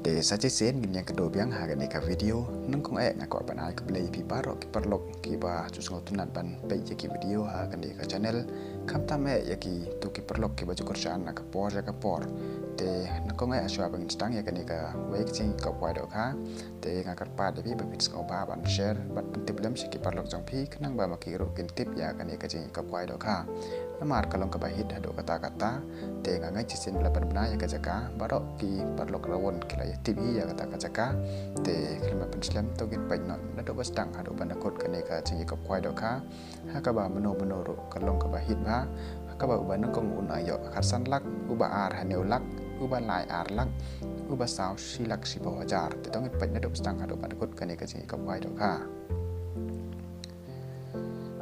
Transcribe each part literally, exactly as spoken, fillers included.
Te sa shisien ngin ïa kdew biang ha kane ka video. Nyngkong eh nga kwah ban ai khublei ïa phi baroh ki paralok kiba ju sngewtynnat ban peit ïa ki video ha kane ka channel. Khamtam eh ïa kito ki paralok kiba ju kyrshan na ka por sha ka por. Te nyngkong eh, shuwa ba ngin sdang ïa kane kawei ka jingïakop khwai dohkha, te nga kyrpad ïa phi ba phin sngewbha ban share bad pyntip lem sha ki paralok jong phi, khnang ba ma ki ruh kin tip ïa kane ka jingïakop khwai dohkha. Namar ka long kaba hit haduh katta katta. Te nga ngeit shisien ba la pynbna ïa ka jaka, baroh ki paralok Rawon ki la ïa tip hi ïa kata ka jaka. Te khlem pynslem, to ngin peit noh naduh ba sdang haduh ba la kut kane ka jingïakop khwai dohkha, ha kaba mynno mynno ruh ka long kaba hit bha. Ha kaba uba nyngkong un nang ïoh khatsan lak, uba ar hynñiew lak, uba lai ar lak, uba saw shi lak shiphew hajar. Te to ngin peit naduh ba sdang haduh ba la kut kane ka jingïakop khwai dohkha.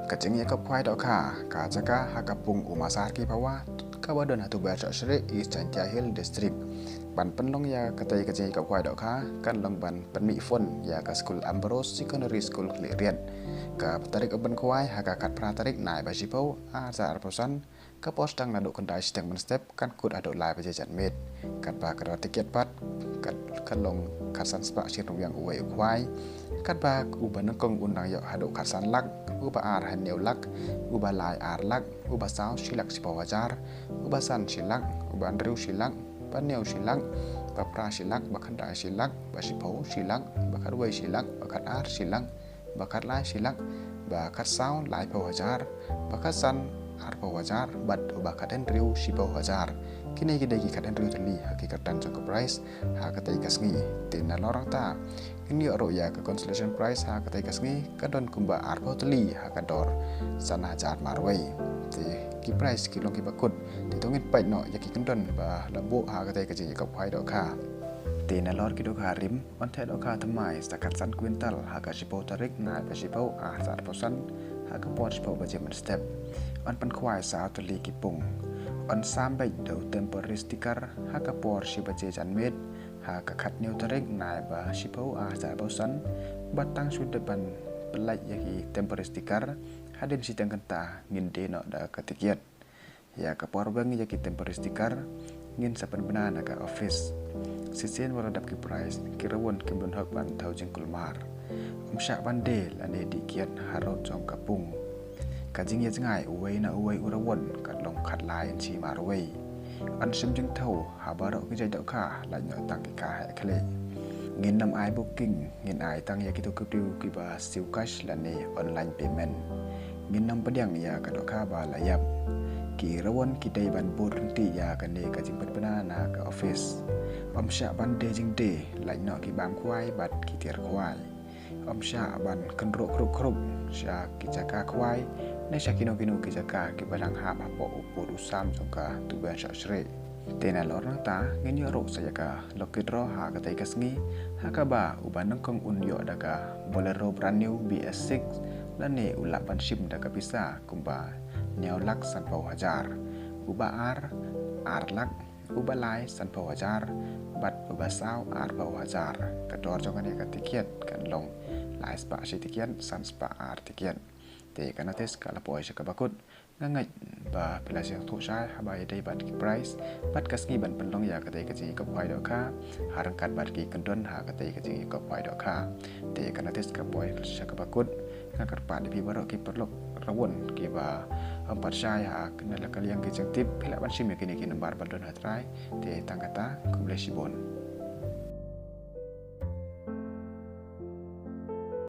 Ka jingïakop khwai dohkha ka jaka ha ka pung u Masar ki Phawa, kaba don ha Tuber Shohshreh, East Jaintia Hills District. Ban pynlong ïa katei ka jingïakop khwai dohkha kan long ban pynmih phone ïa ka skul Ambrose Secondary School Khliehriat. Ka tarik ban khwai ha ka khatphra tarik nai ba shiphew, ar hajar arphew san. Ka por sdang naduh khyndai shiteng mynstep kan kut haduh lai baje janmiet. Katba ka dor tiket pat ka long khatsan spah shi ryngwiang uwei u khwai. Katba uba nyngkong un nang ïoh haduh khatsan lak, uba ar hynñiew lak, uba lai ar lak, uba saw shi lak shiphew hajar, uba san shi lak, uba hynriew shi lak, ba hynñiew shi lak, ba phra shi lak, ba khyndai shi lak, ba shiphew shi lak, ba khatwei shi lak, ba khatar shi lak, ba khatlai shi lak, ba khatsaw laiphew hajar, ba khatsan arphew hajar, bad uba khathynriew shiphew hajar. Kine ki dei ki khathynriew tylli ha ki kyrdan jong ka prize ha katei ka sngi. Te nalor nangta ngin ïoh ruh ïa ka consolation prize ha katei ka sngi, ka don kumba arphew tylli ha ka dor san hajar marwei. Te ki prize ki long kiba kut. Te to ngin peit noh ïa ki kyndon ba la buh ha katei ka jingïakop khwai dohkha. Te nalor ki dohkha rim, yn theh dohkha thymmai sa khatsan kwintal ha ka shiphew tarik nai ba shiphew, ar hajar arphew san, ha ka por shiphew baje mynstep. Yn pynkhwai saw tylli ki pung. Yn sam beit da u temporary sticker ha ka por shi baje janmiet ha ka khathynñiew tarik nai ba shiphew, ar hajar arphew san. Bad tang shu dep ban pyllait ïa ki temporary sticker, hadien shiteng kynta ngin die noh da ka tiket. Ïa ka por weng ïa ki temporary sticker ngin sa pynbna na ka office. Shisien wat la dep ki prize, ki Rawon kim don hok ban thew jingkulmar. Ym shah ban die lane dih kiad harud jong ka pung. Ka jingïajngai uwei na uwei u Rawon ka long khatlai inshi marwei. Yn shim jingthew ha baroh ki jait dohkha, lait noh tang ki kha heh khlieh. Ngin nym ai booking, ngin ai tang ïa kito ki briew kiba siew cash lane online payment. Ngin nym pdiang ïa ka dohkha ba la ïap. Ki Rawon ki dei ban bud ryntih ïa kane ka jingpynbna na ka office. Ym shah ban die jingdie, lait noh ki bam khwai bad ki tiar khwai. Ym shah ban kynroh khrup khrup sha ki jaka khwai ne sha kino kino ki jaka kiba dang hap hapoh u pud u sam jong ka Tuber Shohshreh. Te nalor nangta ngin ïoh ruh sa ïa ka lucky draw ha katei ka sngi, ha kaba uba nyngkong un ïoh da ka Bolero brand new B S six, lane u lah ban shim da ka pisa kumba hynñiew lak sanphew hajar. Uba ar, ar lak, uba lai sanphew hajar, bad uba saw arphew hajar. Ka dor jong kane ka tiket kan long lai spah shi tiket, san spah ar tiket. Te ka notice ka la poi sha kaba kut. Nga ngeit ba phi la sngewthuh shai haba ïadei bad ki prize bad ka sngi ban pynlong ïa katei ka jingïakop khwai dohkha, ha ryngkat bad ki kyndon ha katei ka jingïakop khwai dohkha. Te ka notice ka poi sha kaba kut. Nga kyrpad ïa phi baroh ki paralok Rawon kiba ym pat shai ha kane la ka liang ki jingtip, phi lah ban shim ïa kine ki nambar ba don ha trai. Te tang kata, khublei shibun.